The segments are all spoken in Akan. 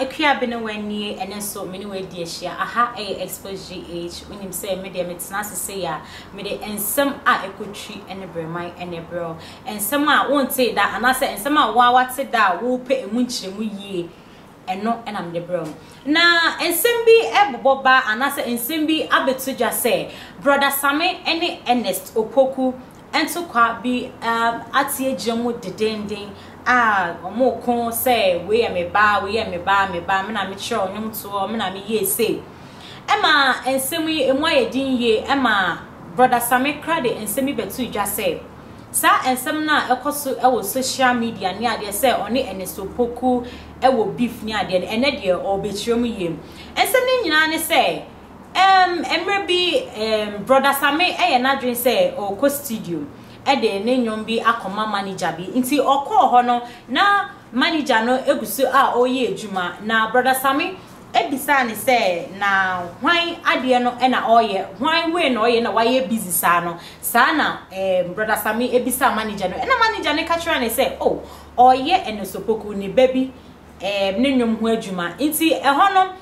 Akua Benewah nie, ɛnɛ nso me ne wo adi ahyia. Aha ɛyɛ Expose GH. Wonim sɛ me deɛ metena ase sei a, mede nsɛm a ɛkɔtwi ne brɛman na ɛbrɛ wo. Nsɛm a wontee da anaasɛ nsɛm a woa woate da a worepɛ ɛmu nkyerɛmu yie, ɛno na mede brɛ wo. Na nsɛm bi bobɔ ba anaasɛ nsɛm bi abɛto dwa sɛ Brɔda Same ne Ernest Opoku ntokwa bi ate agyina mu dedeenden a wɔreko sɛ wei yɛ me ba, wei yɛ me ba, me ba, me na mekyerɛw nnwomtoɔ, me na meyɛɛ sei. Ɛma nsɛm yi emu ayɛ den yie ɛma Brɔda Same koraa de nsɛm bi bɛtoo dwa sɛ saa nsɛm no a ɛkɔ so wɔ social media ne adeɛ sɛ ɔne Ernest Opoku wɔ beef ne adeɛ no, ɛnnɛ deɛ ɔrebɛkyerɛ mu yie. Nsɛm no nyinaa ne sɛ Erm mmerɛ bi erm Brɔda Same yɛ n'adwene sɛ ɔrekɔ studio de ne nnwom bi akɔma manager bi. Nti ɔkɔɔ hɔ no na manager no gu so a ɔreyɛ adwuma na Brɔda Same bisaa no sɛ na hwan adeɛ no na ɔreyɛ, hwan wei na ɔreyɛ na wayɛ busy saa no. Saa na erm Brɔda Same bisaa manager no. Ɛna manager no ka kyerɛɛ no sɛ oh ɔreyɛ Ernest Opoku ne ba bi erm ne nnwom ho adwuma. Nti ɛhɔ no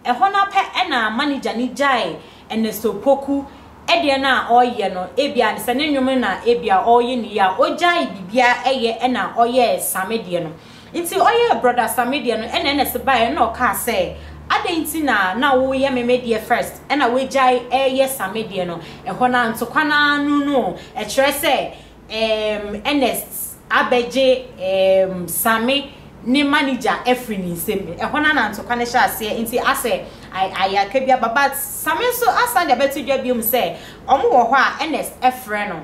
Ɛhɔ no ara pɛ na manager no gyaee Ernest Opoku deɛ no a ɔreyɛ no, ebia sɛ ne nnwom no na ebia ɔreyɛ no yie a, ɔgyaee biribiara yɛ na ɔyɛɛ Same deɛ no. Nti ɔyɛɛ Brɔda Same deɛ no ɛna Ernest baeɛ na ɔkaa sɛ, adɛn nti na na woreyɛ me me deɛ first ɛna woagyae reyɛ Same deɛ no? Ɛhɔ no ara ntokwa no ara no no, ɛkyerɛ sɛ Erm Ernest abɛgye erm Same ne manager afiri ne nsam. Ɛhɔ no ara na ntokwa no hyɛɛ aseɛ nti asɛ ayaka bi aba but Same nso asan de abɛto dwa biom sɛ wɔn wɔ hɔ a Ernest frɛ no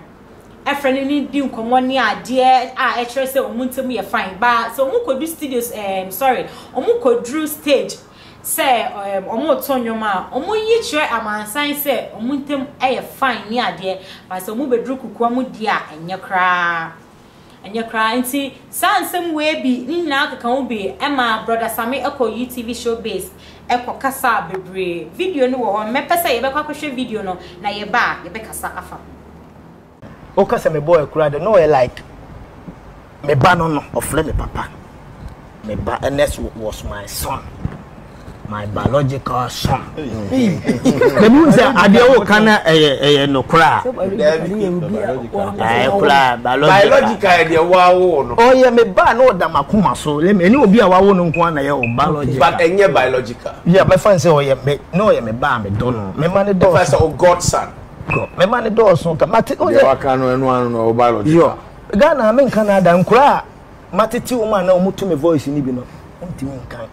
frɛ no ne di nkɔmmɔ ne adeɛ a ɛkyerɛ sɛ wɔn ntam yɛ fine but sɛ wɔn kɔdu studios erm sorry wɔn kɔduru stage sɛ wɔreto nnwom a, wɔyi kyerɛ amansan sɛ wɔn ntam yɛ fine ne adeɛ, but sɛ wɔbɛduru kokoa mu deɛ a, ɛnyɛ koraa. Ɛnyɛ koraa. Nti saa nsɛm wei bi ne nyinaa keka ho bi ma Brɔda Same kɔ UTV Showbiz kɔ kasaa bebree. Video no wɔ hɔ, mɛpɛ sɛ yɛbɛkɔ akɔhwɛ video no na yɛba a yɛbɛkasa afa ho. Woka sɛ me boy koraa de na ɔyɛ like me ba no no ɔfrɛ me papa me ba Ernest was my son my biological son. Dabi hu sɛ adeɛ wo ka na ɛyɛ ɛyɛ nokora a. Ɛyɛ koraa biological. Biological yɛ deɛ wawo no. Ɔyɛ me ba na ɔda m'akoma so. Ɛne obi a wawo no nko ara na ɛyɛ o biological. But ɛnyɛ biological. Yeah, mɛfa no sɛ ɔyɛ me na ɔyɛ me ba a medɔ no. Me ma no dɔɔso. Ɛfa sɛ o godson. Kɔ mɛma no dɔɔso ka mate. Deɛ waka no ɛno ano no ɔwɔ biological. Yɔ Ghana me nka na ada nkura a matete wɔn a na wɔn to me voice ni bi no wɔntumi nkan.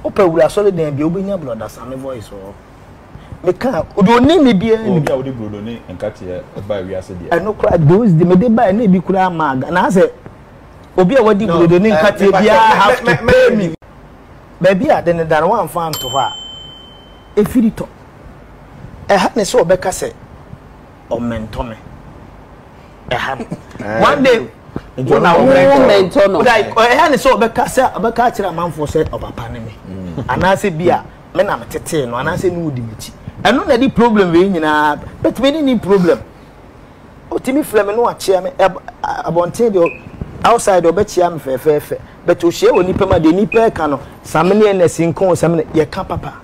Wopɛ wura asɔre dan bi a wobɛnya brɔda Same voice wɔ hɔ. Meka ode oni mi biara ni. Obi a wode brodo ne nkateɛ baa wiase deɛ. Ɛno koraa those de mede baa na ebi koraa maa Ghana asɛ obi a wadi brodo ne nkateɛ biara have to pay me. Baabi a ade no da no woamfa anto hɔ a efiri tɔ. Ɛha ne sɛ ɔbɛka sɛ ɔmmɛntɔ me. Ɛha no. One day wo na wo no. Ɛha ne sɛ ɔbɛka sɛ ɔbɛka akyerɛ amanfoɔ sɛ ɔpapa ne me. Mm. Anaasɛ bi a me na metetee no anaasɛ ne wodi m'akyi. Ɛno na ɛde problem wei nyinaa. But me ne ni problem. Otumi frɛ me na wakyea me abɔnten deɛ outside ɔbɛkyea me fɛfɛɛfɛ. But ohyia wɔ nipa mu a deɛ nipa ɛka no same ne ɛnɛsi nko same ne yɛka papa.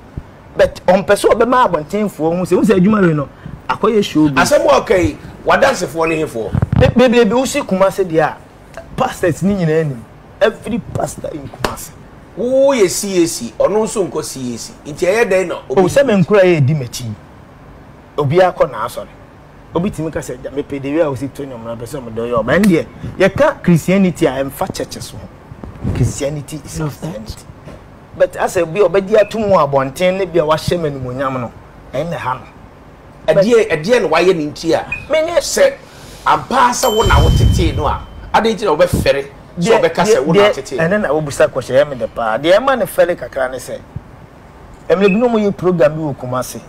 But ɔmpɛ sɛ ɔbɛma abɔntenfoɔ hu sɛ, wohu sɛ adwuma wei no, akɔyɛ show biz. Asɛm a ɔka yi, w'adansefoɔ ne hefoɔ? Bebrebe, wosi Kumasi deɛ a, pastors ne nyinaa nim. Every pastor in Kumasi. Wo yɛ CAC, ɔno nso nkɔ CAC, nti ɛyɛ dɛn na obi. Oh, sɛ me nkura yɛ di m'akyi yi, obiara kɔ n'asɔre. Obi tumi ka sɛ, mepɛ the way a wosi to nnwom no, mepɛ sɛ mede yɛ ɔba. Ɛno deɛ, yɛka Christianity a, ɛmfa churches ho. Christianity is Christianity. But asɛ obi a ɔbɛgye atom wɔ abɔnten ne bia wahyɛ me animuonyam no, ɛno na ɛha no. Ɛdeɛn ɛdeɛn na wayɛ no nti a sɛ ampa ara sɛ wo na wotetee no a, adɛn nti na wobɛfɛre sɛ ɔbɛka sɛ wo na wotetee no? Ɛno na wobisa question, ɛyɛ me dɛ paa. Deɛ ɛma no fɛre kakra ne sɛ, mmerɛ bi na wɔyɛ program bi wɔ Kumasi.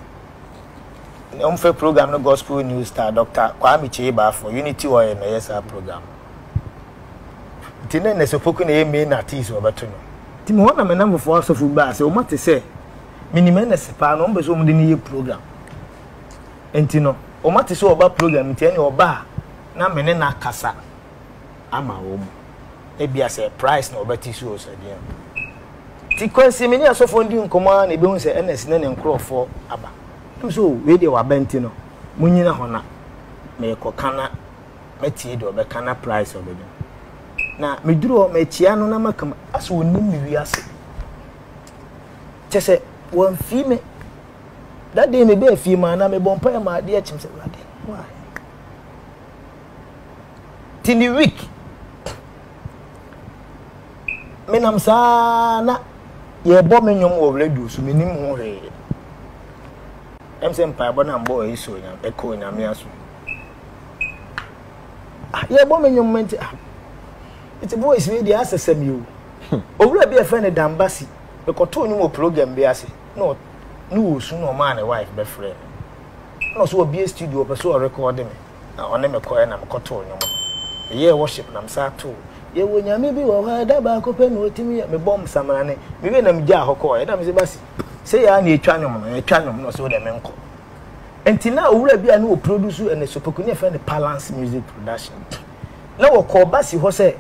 Na wɔfrɛ program no Gospel News Star, Doctor Kwame Kyei Baffour, Unity Oil na ɛyɛ saa program no. Nti na Ernest Opoku na ɛyɛ main artist wɔbɛto no. Nti mehɔ na me nnamfofoɔ asɔfo bi baa sɛ wɔn ate sɛ menim Ernest paa na wɔn pɛ sɛ wɔn de no yɛ program. Nti no wɔn ate sɛ ɔba program nti ɛne ɔba a na me ne no akasa ama wɔn. Ebia sɛ price na wɔbɛte so o sɛ deɛn. Nti Kwansi me ne asɔfoɔ no di nkɔmmɔ ara na yɛbɛhu sɛ Ernest ne ne nkorɔfoɔ aba. Na me sɛ oh wei deɛ waba nti no monyina hɔ na merekɔka na mɛtie deɛ ɔbɛka na price a ɔbɛnya. Na meduru hɔ mekyea no na maka mu asɛ ɔnim me wiase. Kyɛ sɛ wamfii me. That day mebɛɛ fie maa na mebɔ mpaeɛ ma adeɛ kyem sɛ Awurade why? Ti ne week menam saa na yɛbɔ me nnwom wɔ radio so menim ho hwee. Ɛm sɛ mpaebɔ na mbɔ ɛyi so ɛkɔ onyame aso. Ah, yɛbɔ me nnwom nti ah nti voice wei deɛ asɛsɛm yi o. Hmm. Owura bi a ɛfrɛ no Dambasi mekɔtoo nnwom wɔ program bi ase na ne wɔ su na ɔmaa ne wife bɛfrɛ me. Na ɔso ɔbie studio ɔpɛ so ɔrekɔɔde me. Na ɔne me kɔɛ na mekɔtoo nnwom no. Meyɛɛ worship na mesan too Yɛwɔ Nyame bi wɔ hɔ a ɛda baako pɛ na ɔtumi yɛ. Mebɔɔ msamrane. Mewie na megyaa hɔ kɔɔɛ. Na mese Basi, sei ara na yɛtwa nnwom no, yɛtwa nnwom na ɔse wo deɛ menkɔ. Nti na owura bi a na ɔproduce Ernest Opoku ne yɛfrɛ no Palance Music Production. Na wɔkɔɔ Basi hɔ sɛ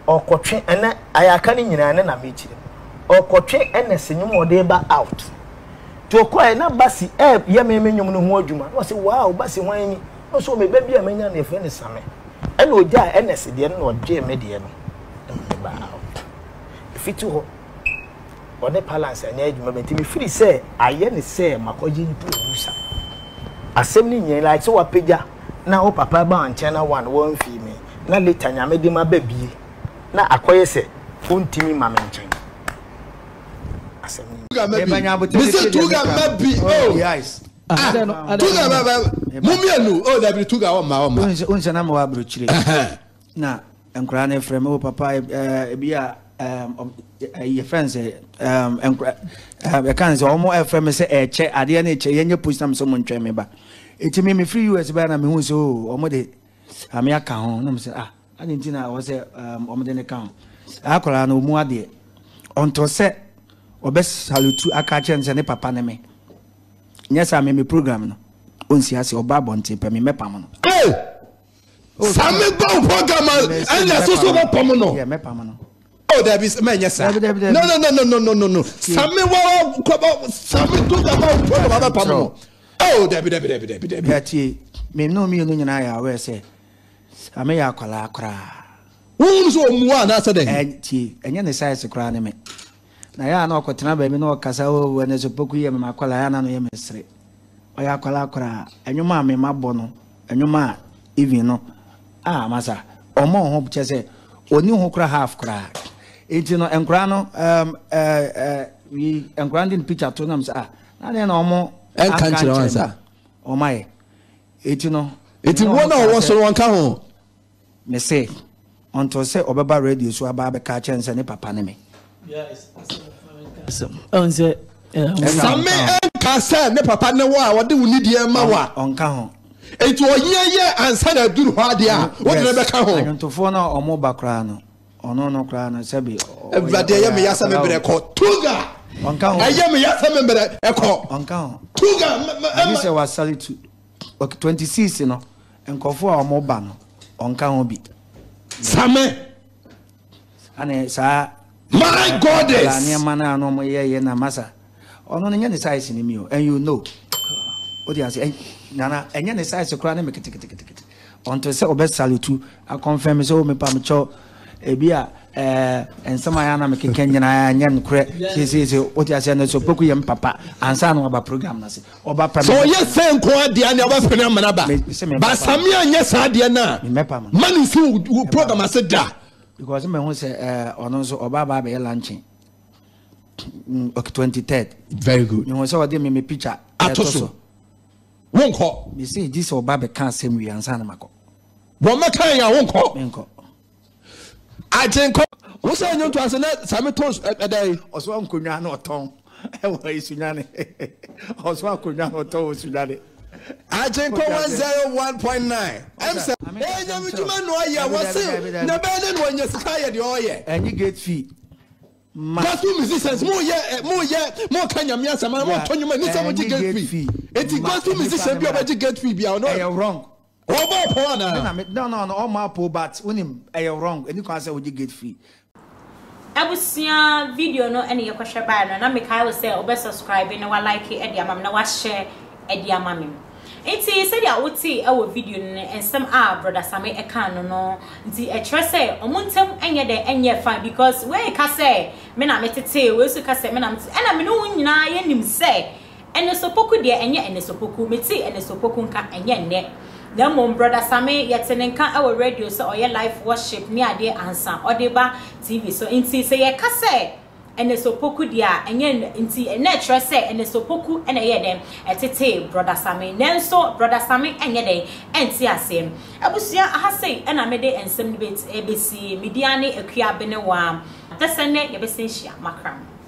ɔrekɔtwe ɛnɛ ayaka no nyinaa ne na mekyerɛ mu. Ɔrekɔtwe Ernest nnwom a ɔde reba out. Nti ɔkɔɛ na Basi ɛyɛ me me nnwom no ho adwuma. Na ɔse wow Basi hwan ni? Na ɔse ɔme ba bi a manya no yɛfrɛ no Same. Ɛna ɔgyaa Ernest deɛ no na ɔgyee me deɛ no na mede baa out. Ɛfiti hɔ ɔne Palance anyɛ adwuma bi nti mefiri sɛ ayɛ ne sɛ makɔgye producer. Asɛm no nyinaa like sɛ wapagya na wo papa ba nkyɛn na one wɔmfii me na later Nyame de maba bie na akɔyɛ sɛ ɔntumi ma me nkyɛn. Asɛm no nyinaa. Mese tuga mma bi oh ah tuga mma ba mo mienu oh dabi tuga ɔmma ɔmma. Wonsɛ na mewɔ aburokyire na nkwadaa no frɛ me oh papa ebi a yɛfrɛ no sɛ nkwadaa yɛka no sɛ wɔn ɛfrɛ me sɛ ɛkyɛ adeɛ no ɛkyɛ yɛnyɛ post na me sɛ mo ntwɛn me ba eti me mefiri US bɛyɛ na mehu sɛ oh wɔn de ame aka ho na me sɛ ah Adɛn nti na ɛwɔ sɛ wɔde no ka ho? Saa akwadaa no, ɔmu adeɛ. Ɔntɔ sɛ ɔbɛsalutu aka akyerɛ no sɛ ne papa ne me. Nyɛ saa me me program no, ɔnsi ase, ɔba abɔnten pɛ, me mɛpam no. Hey! Same ba wo program a ɛna so so bɛpam no. Yeah, mɛpam no. Oh, dabi mɛnyɛ saa. Dabi, dabi, dabi. No, no, no, no, no, no, no. Same wa kɔba same to ba wo program abɛpam no. Oh, dabi, dabi, dabi, dabi, dabi. Yeah, tie. Me no mmienu nyinaa yɛ aware sɛ Ame yɛ akwadaa koraa. Wohunu sɛ ɔmua anaasɛ dɛn? Ɛ tie, ɛnyɛ ne size koraa ne me. Na yɛ a na ɔkɔtena baabi na ɔkasa o ɛnɛ so poku yɛ me m'akwadaa yɛ a na no yɛ me sere. Ɔyɛ akwadaa koraa. Ɛnwom a me ma bɔ no, ɛnwom a even no, ah masa, ɔmmɔ ho kyɛ sɛ ɔni ho koraa half koraa. Enti no nkwadaa no um, eh, eh, yi nkwadaa no de ne picture to nam sɛ ah, na deɛ na ɔmo Ɛnka nkyerɛ wɔn ansa. Ɔmo ayɛ. Enti no. Enti wɔn a wɔwɔ soro wɔnka ho. Mese, ɔntoo sɛ ɔbɛba radio so aba abɛka akyerɛ no sɛ ne papa ne me. Same nka sɛ ne papa ne wo a ɔde wo nidie rema wo a. Ɔnka ho. Enti ɔyɛ yɛ ansa na aduru hɔ adeɛ a, wode no bɛka ho. Anwontofoɔ no a wɔba koraa no, ɔno no koraa no sɛbi. Awurade ɛyɛ me ya sɛ me brɛ kɔ. Tuga! Ɔnka ho. Ɛyɛ me ya sɛ me brɛ kɔ. Ɔnka ho. Tuga! Agye sɛ wasale tu. Ok 26 no nkurɔfoɔ a wɔn ba no ɔnka ho bi. Same. Ane saa. My goddess. Akwadaa nneɛma no a na wɔn yɛ yɛ na masa ɔno no nyɛ ne size ne mi o and you know o de ase nana ɛnyɛ ne size koraa ne me keteketekete ɔnto sɛ ɔbɛ salutu akɔnfɛn mi sɛ o mi pa mi kyɛw ebi a ɛɛ nsɛm a yɛ ana mi keka nyinaa nyɛ nokorɛ siesie o de ase ɛna so poku yɛ mi papa ansa na waba program na se. Sɛ ɔyɛ sɛ nko ara deɛ nea ɔbɛpene ama no aba. Ba Same anyɛ saa deɛ no a, ma no nsi wo program ase da. Because mehu sɛ eh, ɔno nso ɔba aba abɛyɛ luncheon. Mm, okay, 23rd. Very good. Mehu sɛ ɔde me me picture ato so. Wonkɔ. Mese gye sɛ ɔba bɛka asɛm wie ansa na makɔ. Wɔmmɛka yɛn a wonkɔ. Menkɔ. Agyenkwa. Wo sɛ nnwonto ase na Same tɔn ɛdɛn. Ɔso akonnwa na ɔtɔn wɔ Sunyani. Ɔso akonnwa na ɔtɔn wɔ Sunyani. Agyenkwa 101.9 ɛm sɛ ɛyɛ nyame dwuma na ɔyɛ wɔse na ɛbɛyɛ dɛ na wanya sika ayɛ deɛ ɔyɛ. Ɛnye gate fee ma. Gospel musicians mo yɛ mo yɛ mo ka nyame asɛm ana mo tɔ nnwom a ɛni sɛ mo gye gate fee eti gospel musician bi a ɔbɛgye gate fee bi a ɔno. Ɛyɛ wrong. Ɔbɔ apɔw anaa? Me na me no no no ɔmmɔ apɔw but wonim ɛyɛ wrong ɛni kwan sɛ wogye gate fee. Abusua video no ɛna yɛkɔhwɛ bae no na mekae wo sɛ wobɛ subscribe na wa like de ama me na wa share de ama me. Nti sɛdeɛ wotee ɛwɔ video no no nsɛm a Brother Same ɛkaa no no nti ɛkyerɛ sɛ ɔmo ntɛm ɛnyɛ dɛn ɛnyɛ fine because wei ka sɛ me na metetee wei nso ka sɛ me na metetee ɛna me ne wo nyinaa yɛnim sɛ Ɛnɛsopoku deɛ ɛnyɛ Ɛnɛsopoku, metee Ɛnɛsopoku nka ɛnyɛ nnɛ. Na mmom Brɔda Same yɛte ne nka wɔ radio sɛ ɔyɛ live worship ne adeɛ ansa ɔde ba TV so. Nti sɛ yɛka sɛ Ɛnɛsopoku deɛ a ɛnyɛ nti na ɛkyerɛ sɛ Ɛnɛsopoku na ɛyɛɛ dɛn ɛtetee Brɔda Same. Nanso Brɔda Same ɛnyɛ dɛn ɛnte aseɛ. Abusua aha sei na mede nsɛm no bɛsi. Me din ara ne Akua Abenewaa. Dasɛ nnɛ yɛbɛsan hyia. Makram.